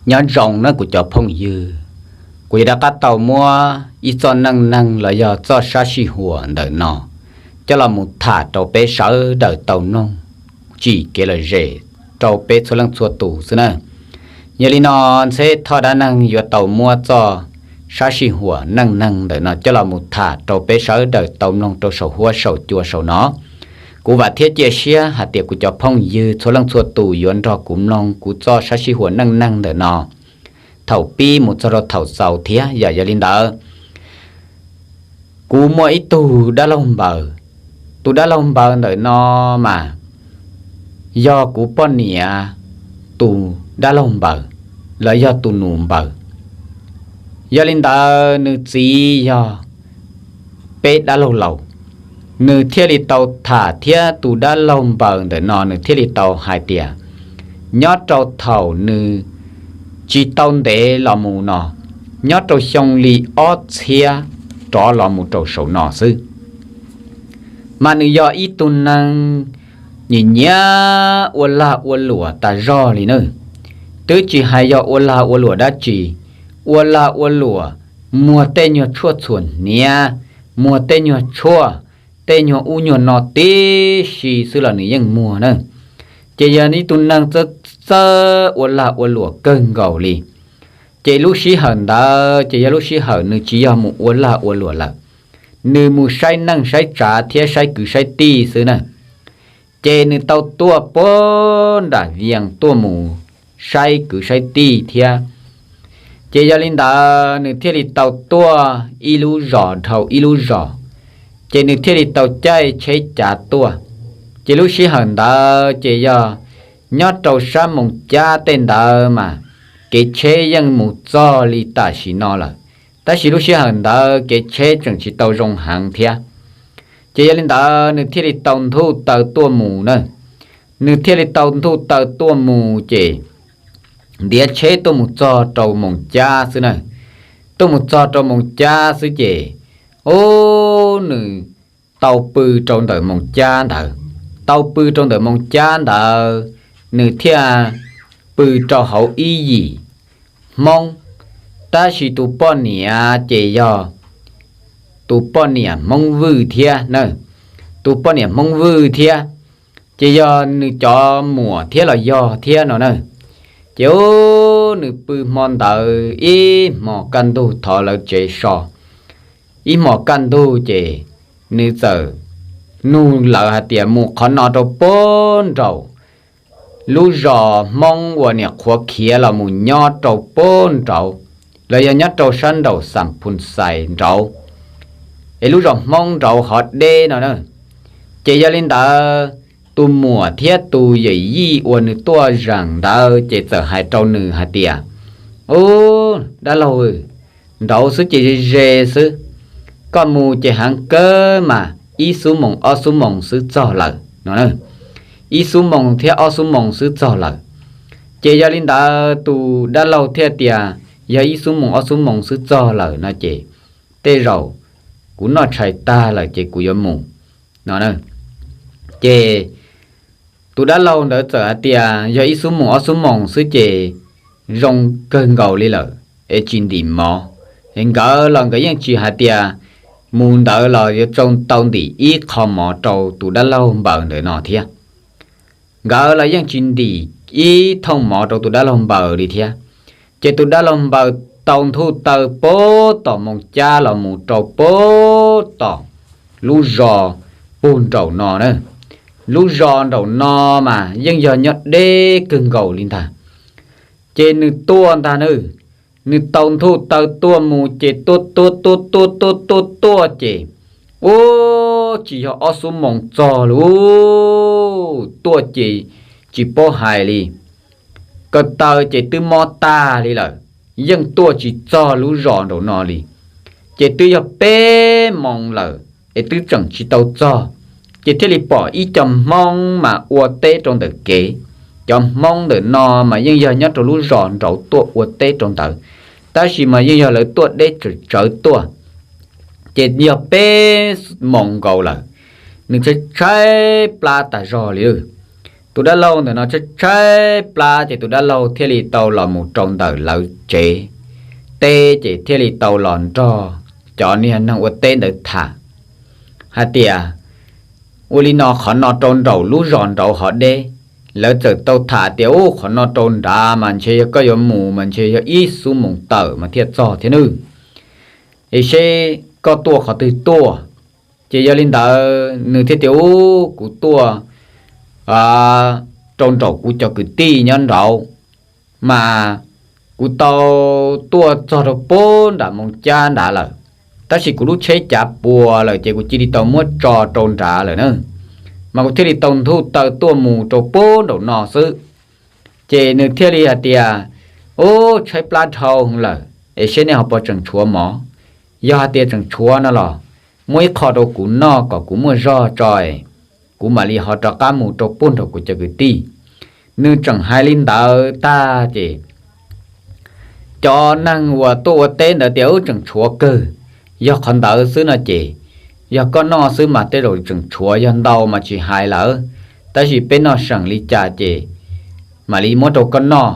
Nyob zoo na kuv cov phooj ywg, kuv yuav rov qab tau muab ib txoj neej neeg los yog txoj sab sij huam ntawm no coj los mus tham rau peb sawv daws tau mloog tsim kev lom zem rau peb txhua leej txhua tus xwb na. Yog li no, Ntxheb Thoj dab neeg yuav tau muab txoj sab sij huam neej neeg ntawm no coj los mus tham rau peb sawv daws tau mloog rau saum huab saum cua saum no. Kuv vam thiab cia siab hais tias kuv cov phooj ywg txhua leej txhua tus yuav nrog kuv mloog kuv txoj sab sij huam neej neeg ntawm no thaum pib mus txog rau thaum xaus thiab. Yam yog li ntawd, kuv muaj ib tug dab laug npaws. Tus dab laug npaws ntawm no mas yog kuv poj niam tus dab laug npaws, los yog tus nus npaws. Yog li ntawd, nws txiv yog peb dab laug laus. Nws thiaj li tau tham thiab tus dab laug npaws ntawm no nws thiaj li tau hais tias, nyob rau thaum nws tsis tau ntev los mus no, nyob rau xyoo li ob txhiab rov los mus rau saum no xwb, mas nws yog ib tug neeg nyiam nyiam ua lag ua luam tas zog li na. Twb tsis hais yog ua lag ua luam dab tsi, ua lag ua luam, muag tej nyuag tshuaj txhuam hniav, muag tej nyuag tshuaj, tej nyuag ub nyuag no tib si xwb los nws yeej muag na. Ces yog ib tug neeg txawj txawj ua lag ua luam kawg nkaus li. Ces lub sij hawm ntawd ces yog lub sij hawm nws tsis yog mus ua lag ua luam lawm, nws mus saib neej saib tsav thiab saib kwv saib tij xwb na. Ces nws tau tuaj puag nram Vias tuaj mus saib kwv saib tij thiab. Ces yog li ntawd nws thiaj li tau tuaj ib lub zos dhau ib lub zos, ces nws thiaj li tau caij tsheb cav tuaj. Ces lub sij hawm ntawd ces yog nyob rau sab Moos Cab tej ntawd mas kev tsheb yeej mus txog li tam sim no lawm, tab sis lub sij hawm ntawd kev tsheb tseem tsis tau zoo heev thiab. Ces yog li ntawd nws thiaj li tau ntuj taw tuaj mus na. Nws thiaj li tau ntuj taw tuaj mus ces ntiav tsheb tuaj mus txog rau Moos Cab xwb na. Tuaj mus txog rau Moos Cab xwb ces, ub, nws tau pw rau ntawm Moos Cab ntawd. Tau pw rau ntawm Moos Cab ntawd, nws thiaj pw rau hauv ib yim Hmoob, tab sis tus poj niam ces yog tus poj niam Hmoob Vwj thiab na. Tus poj niam Hmoob Vwj thiab, ces yog nws cov muam thiab los yog thiab no na. Ces ub, nws pw hmo ntawd ib hmo kaj ntug thov lawv tsev so, ib hmo kaj ntug ces nws txawm nug lawv hais tias mus qhov no rau puag nraum lub zos Hmoob uas niam qhuav khiav los mus nyob rau puag nraud, los yog nyob rau sab nraum Xam Phus Xais nraud, es lub zos Hmoob nraud hov deb no na. Ces yog li ntawd, tus muam thiab tus yawm yij uas nws tuaj zaum ntawd ces txawm hais rau nws hais tias, ub, dab laug, nraud xwb ces ze ze xwb, koj mus ces heev kawg mas ib xuab moos ob xuab moos xwb txog lawm no. Ib xuab moos thiab ob xuab moos xwb txog lawm. Ces yog li ntawd tus dab laug thiaj tias, yog ib xuab moos ob xuab moos xwb txog lawm no ces tej zaum kuv noj tshais tag lawm ces kuv yuav mus no. Ces tus dab laug ntawd txawm hais tias yog ib xuab moos ob xuab moos xwb ces zoo kawg nkaus li lawm, es tsis ntim mov. Es nkawd los nkawd yeej tsis hais tias mus ntawd los yuav tsum tau ntim ib qho mov rau tus dab laug npaws ntawm no thiab. Nkawd los yeej tsis ntim ib thooj mov rau tus dab laug npaws li thiab. Ces tus dab laug npaws tau ntuj taw puag tom Moos Cab los mus rau puag tom lub zos puag nraum no na. Lub zos nraum no mas yeej yog nyob deb kawg nkaus li ntag. Ces nws tuaj ntag na, nws tau ntuj taw tuaj mus ces tuaj tuaj tuaj tuaj tuaj tuaj tuaj ces, ub, tsis yog ob xuab moos txog li, tuaj ces tsis paub hais li. Ko taw ces twb mob tag li lawm, yeej tuaj tsis txog lub zos nraum no li. Ces twb yog peb moos lawm es twb tseem tsis tau txog. Ces thiaj li pom ib co Hmoob mas ua teb rau ntawm kev. Cov Hmoob ntawm no mas yeej yog nyob rau lub zos nraud tuaj ua teb rau ntawd, tab sis mas yeej yog lawv tuaj deb tsawv tsawv tuaj. Ces yog peb moos nkaus lawm, nws tshaib tshaib plab tas zog li. Tus dab laug ntawm no tshaib tshaib plab ces tus dab laug thiaj li tau los mus rau ntawm lawv tsev teb ces thiaj li tau los nrog cov niag neeg ua teb ntawd tham hais tias, ua li no qhov no rau nraum lub zos nraud hov deb. Lawv txawm tau tham tias, ub, qhov no rau nrad mas ntshe yog koj yuav mus mas ntshe yog ib xuab moos tawm mas thiaj txog thiab nawb. Es seb koj tuaj qhov twg tuaj? Ces yog li ntawd nws thiaj tias, ub, kuv tuaj rau nraum kuv cov kwv tij nyob nraud, mas kuv tau tuaj txog rau puag nram Moos Cab nrad lawm, tab sis kuv lub tsheb cav puas lawm ces kuv cia li tau muab tso rau nrad lawm na, mas kuv thiaj li tau nthuj taw tuaj mus rau puag nraum no xwb. Ces nws thiaj li hais tias, ub, tshaib plab dhau lawm, es seb nej ho puas tseem tshuav mov? Yog hais tias tseem tshuav no los muab ib qho rau kuv noj kom kuv muaj zog tso, kuv mam li ho rov qab mus rau puag nraum kuv cov kwv tij. Nws tseem hais li ntawd tag ces cov neeg uas tuaj ua teb ntawd tias, ub, tseem tshuav kawg, yog qhov ntawd xwb no ces yog koj noj xwb mas tej zaum tseem tshuav, yog ntau mas tsis hais lawm, tab sis peb noj seem li cas ces mam li muab rau koj noj.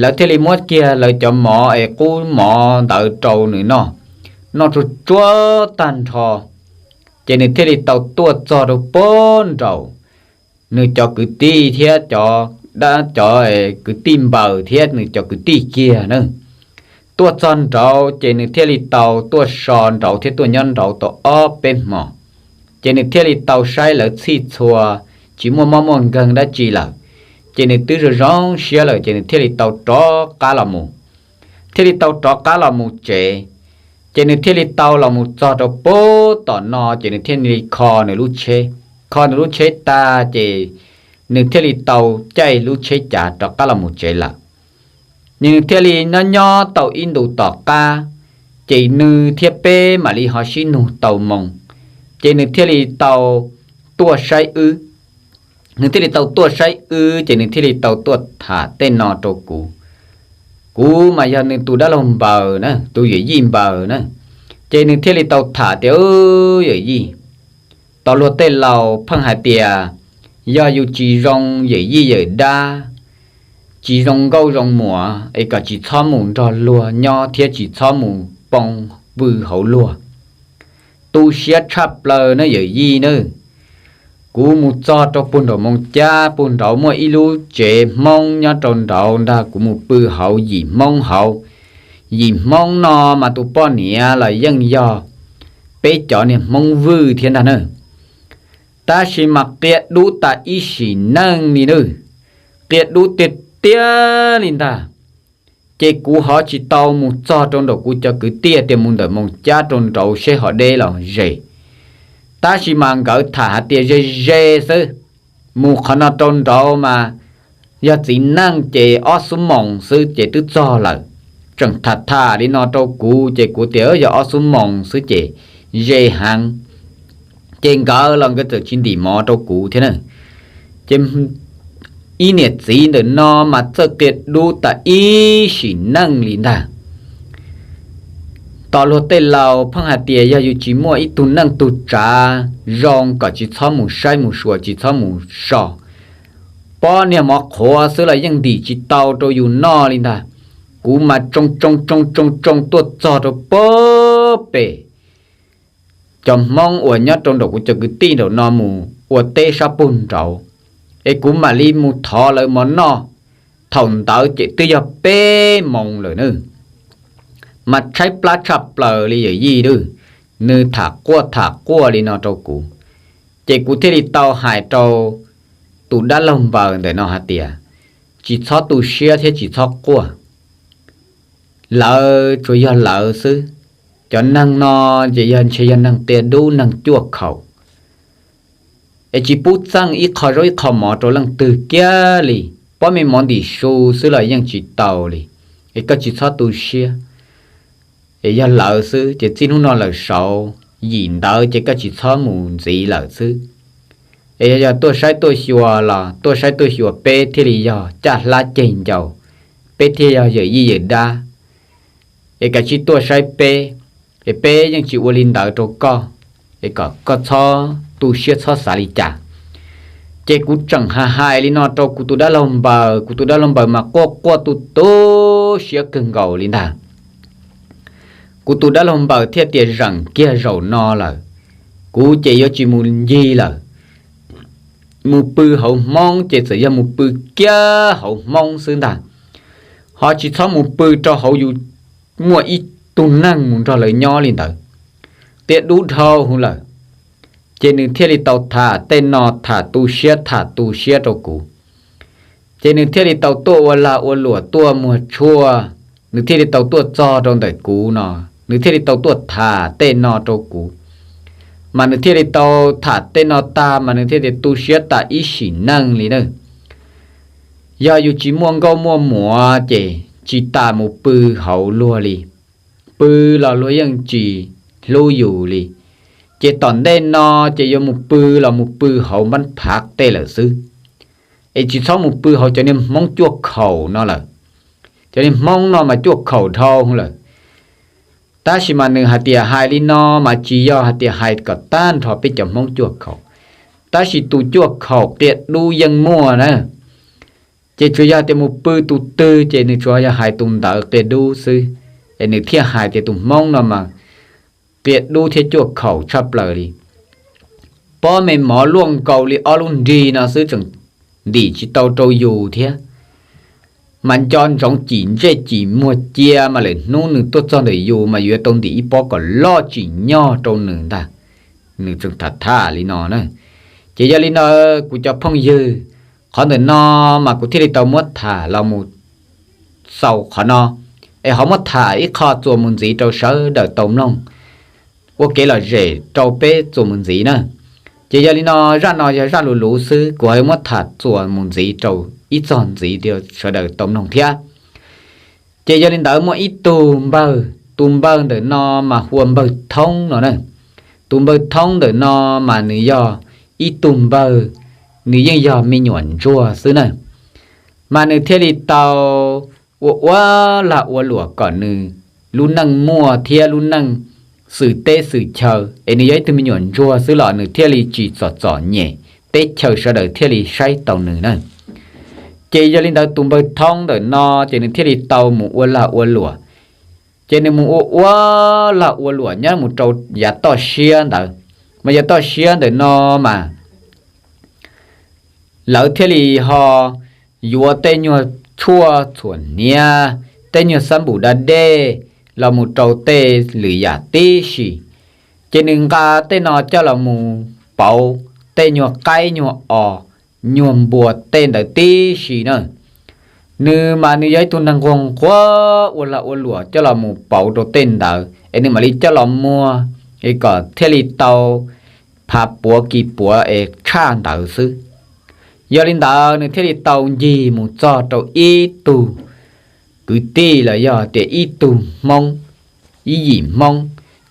Lawv thiaj li muab kiag lawv cov mov es qub mov ntawd rau nws noj, noj tsuag tsuag tag nrho, ces nws thiaj li tau tuaj txog rau puag nraum nws cov kwv tij thiab cov, cov kwv tij npaws thiab nws cov kwv tij kiag na. Tuaj txog nraud ces nws thiaj li tau tuaj so nraud thiab tuaj nyob nraud tau ob peb hmos, ces nws thiaj li tau saib lawv txhij txhua, tsis muaj mob muaj nkeeg dab tsi lawm, ces nws twb zoo zoo siab lawm ces nws thiaj li tau rov qab los mus. Thiaj li tau rov qab los mus tsev, ces nws thiaj li tau los mus txog rau puag tom no ces nws thiaj li kho nws lub tsheb. Kho nws lub tsheb tag ces nws thiaj li tau caij lub tsheb cav rov qab los mus tsev lawm. Nws thiaj li nyob nyob tau ib ntus tom qab, ces nws thiab peb mam li ho sib nug tau moo, ces nws thiaj li tau tuaj saib wb. Nws thiaj li tau tuaj saib wb ces nws thiaj li tau tuaj tham tej no rau kuv. Kuv mas yog nws tus dab laug npaws na, tus yawm yij npaws na, ces nws thiaj li tau tham tias, yawm yij, tos luag tej laus pheej hais tias yog yus tsis zoo yawm yij yawm dab, tsis zoo nkauj zoo muam es kom tsis txhob mus nrog luag nyob thiab tsis txhob mus poob pw hauv luag. Tu siab tshaj plaws na yawm yij na. Kuv mus txog rau puag nraum Moos Cab puag nraud muaj ib lub tsev Hmoob nyob rau nraud ntag, kuv mus pw hauv yim Hmoob hauv. Yim Hmoob no mas tus poj niam los yeej yog peb cov niag Hmoob Vwj thiab ntag na. Tab sis mas qia dub tas ib sim neej li na, qia dub tiag tiag li ntag. Ces kuv ho tsis tau mus txog rau nraum kuv cov kwv tij tias mus ntawm Moos Cab rau nraud seb ho deb los ze. Tab sis mas nkawd tham hais tias ze ze xwb, mus qhov no rau nraud mas yog txiv neej ces ob xuab moos xwb ces twb txog lawm. Tseem tham tham li no rau kuv ces kuv tias yog ob xuab moos xwb ces ze heev. Ces nkawd los nkawd txawm tsis ntim mov rau kuv thiab na. Ces ib niam txiv ntawm no mas txawj qia dub tas ib sim neej li ntag. Tos luag tej laus pheej hais tias yog yus tsis muaj ib tug neej tug tsav zoo kom tsis txhob mus saib mus xyuas tsis txhob mus so, pob niag mov qhuav xwb los yeej ntim tsis tau rau yus noj li ntag. Kuv mas tsoo tsoo tsoo tsoo tsoo tuaj txog rau puag pem cov Hmoob uas nyob rau nraum kuv cov kwv tij nraum no mus ua teb sab puag nraud, es kuv mam li mus thov lawv mov noj. Thaum ntawd ces twb yog peb moos lawm na, mas tshaib plab tshaj plaws li yawm yij na. Nws tham quaj tham quaj li no rau kuv, ces kuv thiaj li tau hais rau tus dab laug npaws ntawm no hais tias, tsis txhob tu siab thiab tsis txhob quaj. Lawv tsuas yog lawv xwb. Cov neeg no ces yog ntshe yog neeg qia dub neeg cuaj khaum, es tsis pub txeej ib qho zaub ib qho mov rau leej twg kiag li. Pob me mov ntim su xwb los yeej tsis tau li, es koj tsis txhob tu siab. Es yog lawv xwb ces txij hnub no lawm saud, yim ntawd ces koj tsis txhob mus ntxiv lawm xwb. Es yog, yog tuaj saib tuaj xyuas los tuaj saib tuaj xyuas peb thiaj li yog caj hlab ceg ncau, peb thiaj yog yawm yij yawm dab. Es kav tsij tuaj saib peb, es peb yeej tsis ua li ntawd rau koj, es kom koj txhob tu siab txhob xav li cas. Ces kuv tseem hais hais li no rau kuv tus dab laug npaws, kuv tus dab laug npaws mas quaj quaj tu tu siab kawg nkaus li ntag. Kuv tus dab laug npaws thiaj tias zeem kiag zaum no lawm, kuv ces yuav tsis mus ncig lawm. Mus pw hauv Hmoob ces txawm yog mus pw kiag hauv Hmoob xwb ntag, ho tsis txhob mus pw rau hauv yus muaj ib tug neeg mus nrog lawv nyob li ntawd. Qia dub dhau lawm, ces nws thiaj li tau tham tej no tham tu siab tham tu siab rau kuv. Ces nws thiaj li tau tuaj ua lag ua luam tuaj muag tshuaj, nws thiaj li tau tuaj txog rau ntawm kuv no, nws thiaj li tau tuaj tham tej no rau kuv. Mas nws thiaj li tau tham tej no tag mas nws thiaj li tu siab tas ib sim neej li na. Yog yus tsis muaj nkauj muaj muam ces tsis tas mus pw hauv luag li, pw los luag yeej tsis hlub yus li. Ces tom ntej no ces yuav mus pw los mus pw hauv npab phav tej lawm xwb, es tsis txhob mus pw hauv cov niag Hmoob cuaj khaum no lawm. Cov niag Hmoob no mas cuaj khaum dhau lawm. Tab sis mas nws hais tias hais li no mas tsis yog hais tias hais kom tag nrho peb cov Hmoob cuaj khaum, tab sis tus cuaj khaum qia dub yeej muaj na. Ces tsuas yog tias mus pw tus twg ces nws tsuas yog hais tus ntawd qia dub xwb, es nws thiaj hais tias tus Hmoob no mas qia dub thiab cuaj khaum tshaj plaws li. Pob me mov luaj nkaus li ob lub nrig no xwb tseem ntim tsis tau rau yus thiab. Mas nco ntsoov cim ntsej cim muag cia mas lawm hnub nws tuaj txog ntawm yus mas yuav tau ntim ib pob kom loj tsim nyog rau nws ntag. Nws tseem tham tham li no na. Ces yog li ntawd kuv cov phooj ywg, qhov ntawm no mas kuv thiaj li tau muab tham los mus xaus qhov no, es ho muab tham ib qho txuas mus ntxiv rau sawv daws tau mloog ua kev lom zem rau peb txuas mus ntxiv na. Ces yog li no, zaj no yog zaj luv luv xwb, kuv ho muab tham txuas mus ntxiv rau ib txog ntxiv sawv daws tau mloog thiab. Ces yog li ntawd muaj ib tug npawg, tus npawg ntawm no mas hu ua npawg Thoob no na. Tus npawg Thoob ntawm no mas nws yog ib tug npawg, nws yeej yog me nyuam ntsuag xwb na. Mas nws thiaj li tau ua ua lag ua luam kom nws lub neej muaj thiab lub neej xwm teb xwm chaw, es nws yog ib tug me nyuam ntsuag xwb los nws thiaj li tsis txom txom nyem, teb chaws sawv daws thiaj li saib tau nws na. Ces yog li ntawd tus npawg Thoob ntawm no ces nws thiaj li tau mus ua lag ua luam. Ces nws mus ua ua lag ua luam nyob mus rau yav toj siab ntawd. Mas yav toj siab ntawm no mas lawv thiaj li ho yuav tej nyuag tshuaj txhuam hniav, tej nyuag xab npum da dej los mus rau tej lwm yam tib si. Ces nws nqa tej no coj los mus pauv tej nyuag qaib nyuag os, nyuag npua tej ntawd tib si na. Nws mas nws yog ib tug neeg nquag nquag ua lag ua luam coj los mus pauv rau tej ntawd es nws mam li coj los muag, es kom thiaj li tau phav puav kis puav es tshaj ntawd xwb. Yog li ntawd nws thiaj li tau ncig mus txog rau ib tug kwv tij los yog tias ib tug Hmoob, ib yim Hmoob.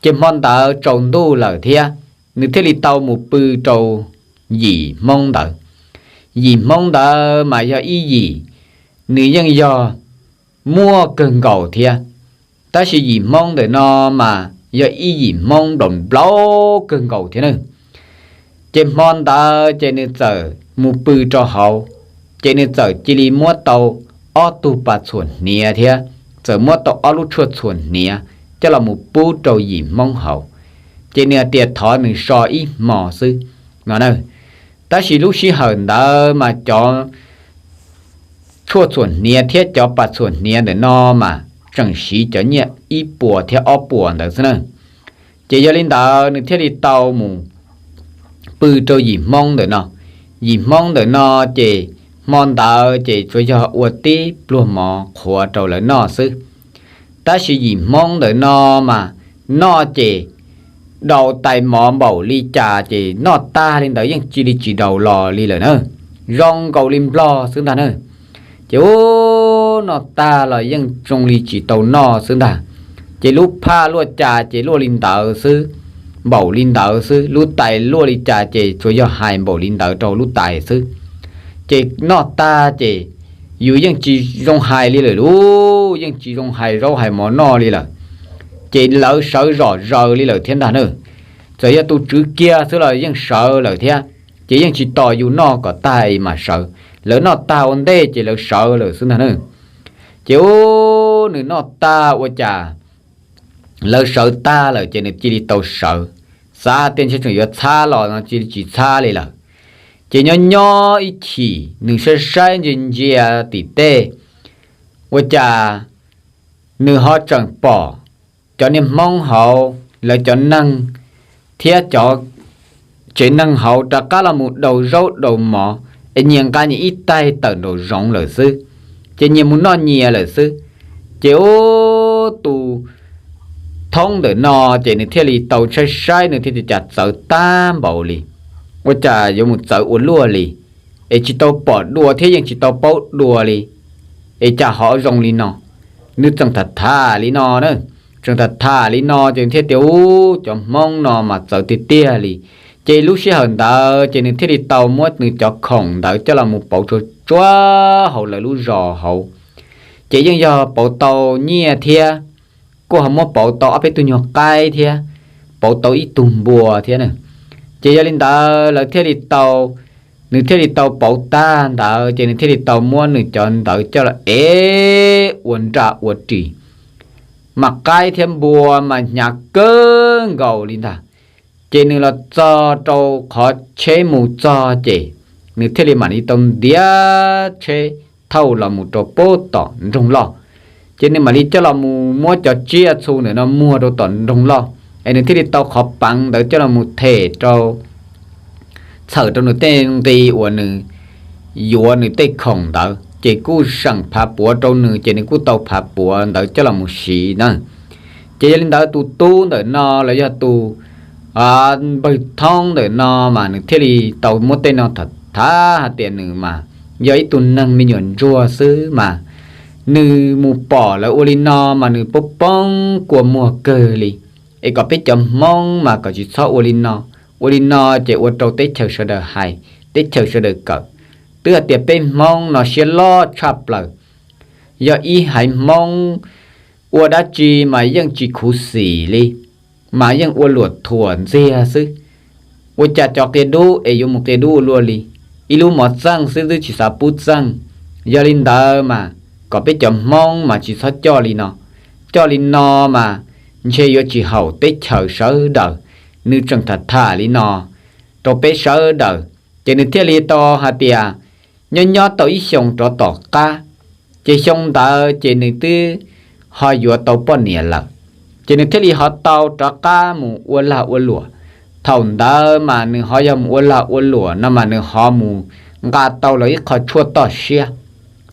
Ces hmo ntawd tsaus ntuj lawm thiab, nws thiaj li tau mus pw rau yim Hmoob ntawd. Yim Hmoob ntawd mas yog ib yim, nws yeej yog muaj kawg nkaus thiab, tab sis yim Hmoob ntawm no mas yog ib yim Hmoob nplaum nplaum kawg nkaus thiab na. Ces hmo ntawd ces nws txawm mus pw rau hauv, ces nws txawm cia li muab tau ob tug pas txhuam hniav thiab txawm muab tau ob lub tshuaj txhuam hniav coj los mus pub rau yim Hmoob haus. Ces nws hais tias thov nws so ib hmo xwb no na. Tab sis lub sij hawm ntawd mas cov tshuaj txhuam hniav thiab cov pas txhuam hniav ntawm no mas tseem siv cov nyiaj ib puas thiab ob puas ntawd xwb na. Ces yog li ntawd nws thiaj li tau mus pw rau yim Hmoob ntawm no. Yim Hmoob ntawm no ces hmo ntawd ces tsuas yog ua tib pluag mov qhuav rau lawv noj xwb. Tab sis yim Hmoob ntawm no mas noj ces daus tais mov npaum li cas ces noj tag li ntawd yeej cia li tsis daus los li lawm na. Zoo nkaus li Nplog xwb ntag na. Ces ub, noj tag los yeej zoo li tsis tau noj xwb ntag. Ces lub phaj luaj cas ces luaj li ntawd xwb, npaum li ntawd xwb. Lub tais luaj li cas ces tsuas yog hais npaum li ntawd rau lub tais xwb. Ces noj tag ces yus yeej tsis zoo hais li lawm lauj, yeej tsis zoo hais zaub hais mov noj li lawm. Ces lawv sawv zom zaws li lawm thiab ntag na. Txawm yog tus tswv kiag xwb los yeej sawv lawm thiab. ces yeej tsis tos yus noj kom tag es mam sawv. Lawv noj tag ua ntej ces lawv sawv lawm xwb ntag na. Ces ub, nws noj tag ua cas lawv sawv tag lawm ces nws cia li tau sawv. Xav tias ntshe tseem yuav txhab los no cia li tsis txhab li lawm. Ces nyob nyob ib chim nws saib saib ntsia ntsia tim tej, ua cas nws ho tseem pom cov niag Hmoob hauv lawv cov neeg thiab cov tsev neeg hauv rov qab los mus daus zaub daus mov, es nyias nqa nyias ib taig tawm nraum zoov lawm xwb, ces nyias mus noj nyias lawm xwb. Ces ub, tus thoob ntawm no ces nws thiaj li tau saib saib, nws thiaj tias cas txawv tag npaum li, ua cas yuav mus txawv ua luaj li, es tsis tau pom dua thiab yeej tsis tau paub dua li, es cas ho zoo li no. Nws tseem tham tham li no na, tseem tham tham li no ces thiaj tias ub, cov Hmoob no mas txawv tiag tiag li. Ces lub sij hawm ntawd ces nws thiaj li tau muab nws cov khoom ntawd coj los mus pauv tsuag tsuag hauv lawv lub zos hauv. Ces yeej yog pauv tau nyiaj thiab, kuj ho muab pauv tau ob peb tug nyuag qaib thiab, pauv tau ib tug npua thiab na. Ces yog li ntawd lawv thiaj li tau, nws thiaj li tau pauv tag ntawd ces nws thiaj li tau muab nws cov ntawd coj los ev ua nra ua ris, mas qaib thiab npua mas hnyav kawg nkaus li ntag. Ces nws los txog rau qhov tsheb mus txog ces nws thiaj li mam li tau ntiav tsheb thauj los mus rau pem tom nroog loj. Ces nws mam li coj los mus muab cov tsiaj txhu ntawm no muag rau tom nroog loj, es nws thiaj li tau qhov peev ntawd coj los mus them rau, txhawm rau nws tej nqi uas nws yuav nws tej khoom ntawd, ces kuj seem phav puav rau nws, ces nws kuj tau phav puav ntawd coj los mus siv na. Ces yog li ntawd tus tub ntawm no los yog tus npawg thoob ntawm no mas nws thiaj li tau muab tej no tham tham hais tias nws mas yog ib tug neeg me nyuam ntsuag xwb mas nws mus pom lawv ua li no mas nws poob poob kua muag kawg li. Es kom peb cov Hmoob mas kom tsis txhob ua li no, ua li no ces ua rau teb chaws sawv daws hais, teb chaws sawv daws kawm. Twb hais tias peb Hmoob no siab loj tshaj plaws, yog ib haiv Hmoob ua dab tsi mas yeej tsis khuv xim li, mas yeej ua luam thuam ntxiag xwb. Ua cas cov qia dub es yuav mus qia dub ua luaj li, ib lub mov txeej xwb twb tsis xav pub txeej. Yog li ntawd mas kom peb cov Hmoob mas tsis txhob coj li no, coj li no mas ntshe yuav tsis haum teb chaws sawv daws. Nws tseem tham tham li no rau peb sawv daws, ces nws thiaj li tau hais tias nyob nyob tau ib xyoos rov tom qab, ces xyoo ntawd ces nws twb ho yuav tau poj niam lawm, ces nws thiaj li ho tau rov qab mus ua lag ua luam. Thaum ntawd mas nws ho yog mus ua lag ua luam no mas nws ho mus nqa tau lawv ib qho tshuaj toj siab,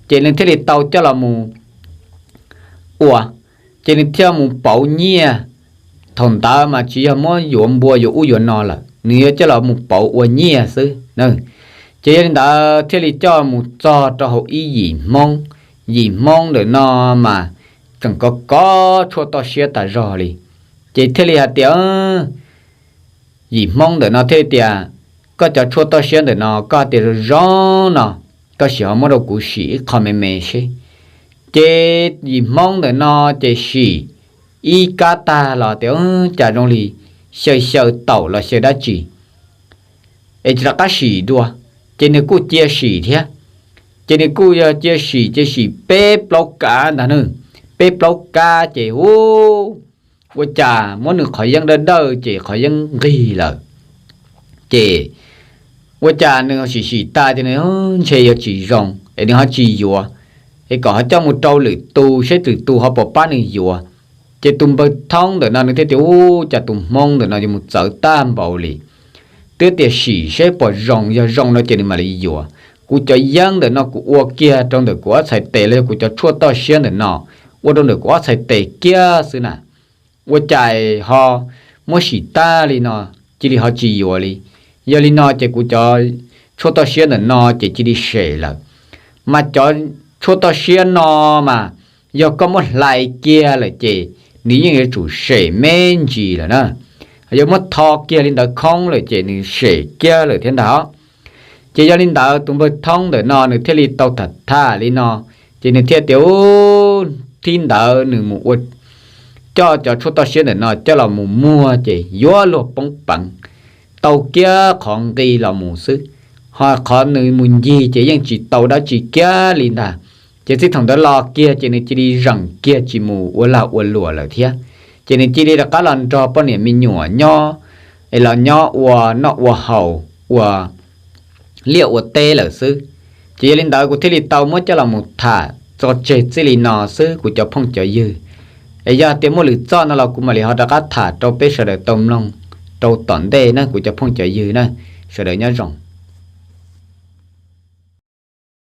ces nws thiaj li tau coj los mus ua, ces nws thiaj mus pauv nyiaj. Thaum ntawd mas tsis yog muab yuav npua yuav ub yuav no lawm, nws yuav coj los mus pauv ua nyiaj xwb. Ces yog li ntawd thiaj li coj mus txog rau hauv ib yim Hmoob. Yim Hmoob ntawm no mas tseem kov kov tshuaj toj siab tas zog li, ces thiaj li hais tias, yim Hmoob ntawm no thiaj tias, koj cov tshuaj toj siab ntawm no koj hais tias zoo zoo no, koj sim ho muab rau kuv sim ib qho me me seb. Ces yim Hmoob ntawm no ces sim ib kab tag los tias cas zoo li xyaw xyaw taum los xyaw dab tsi, es tsis rov qab sim dua. Ces nws kuj cia sim thiab, ces nws kuj yog cia sim, cia sim peb plaub kab ntag na, peb plaub kab ces ub, ua cas muab nws qhov yeeb dawb dawb ces qhov yeeb nqig lawm. Ces ua cas nws sim sim tas ces nws ntshe yuav tsis zoo es nws ho tsis yuav, es kom ho coj mus rau lwm tus seb lwm tus ho puas pab nws yuav. Ces tus npawg Thoob ntawm no nws thiaj tias, ub, cas tus Hmoob ntawm no yuav mus txawv tag npaum li, twb tias sim seb puas zoo, yog zoo no ces nws mam li yuav. Kuv cov yeeb ntawm no kuv ua kiag rau ntawm kuv ob txhais tes los yog kuv cov tshuaj toj siab ntawm no ua rau ntawm kuv ob txhais tes kiag xwb na, ua cas ho muab sim tag li no, cia li ho tsis yuav li. Yog li no ces kuv cov tshuaj toj siab ntawm no ces cia li sem lawm. Mas cov tshuaj toj siab no mas yog koj muab hlais kiag lawm ces nws yeej yuav tsum sem me ntsis lawm na. Yog muab tho kiag li ntawd khoob lawm ces nws sem kiag lawm thiab ntag. Ces yog li ntawd tus npawg Thoob ntawm no nws thiaj li tau tham tham li no, ces nws thiaj tias, ub, thib ntawd nws mus ua, coj cov tshuaj toj siab ntawm no coj los mus muag ces yuav luag poob peev. tau kiag qhov nqi los mus xwb, ho qhov nws mus ncig ces yeej tsis tau dab tsi kiag li ntag. Ces txij thaum ntawd los kiag ces nws cia li zeem kiag tsis mus ua lag ua luam lawm thiab. Ces nws cia li rov qab los nrog poj niam me nyuam nyob, es los nyob ua noj ua haus, ua liaj ua teb lawm xwb. Ces yog li ntawd kuv thiaj li tau muab coj los mus tham tso tseg txij li no xwb kuv cov phooj cov ywg. Es yog tias muaj lwm txoj no los kuv mam li ho rov qab tham rau peb sawv daws tau mloog rau tom ntej na kuv cov phooj cov ywg na. Sawv daws nyob zoo.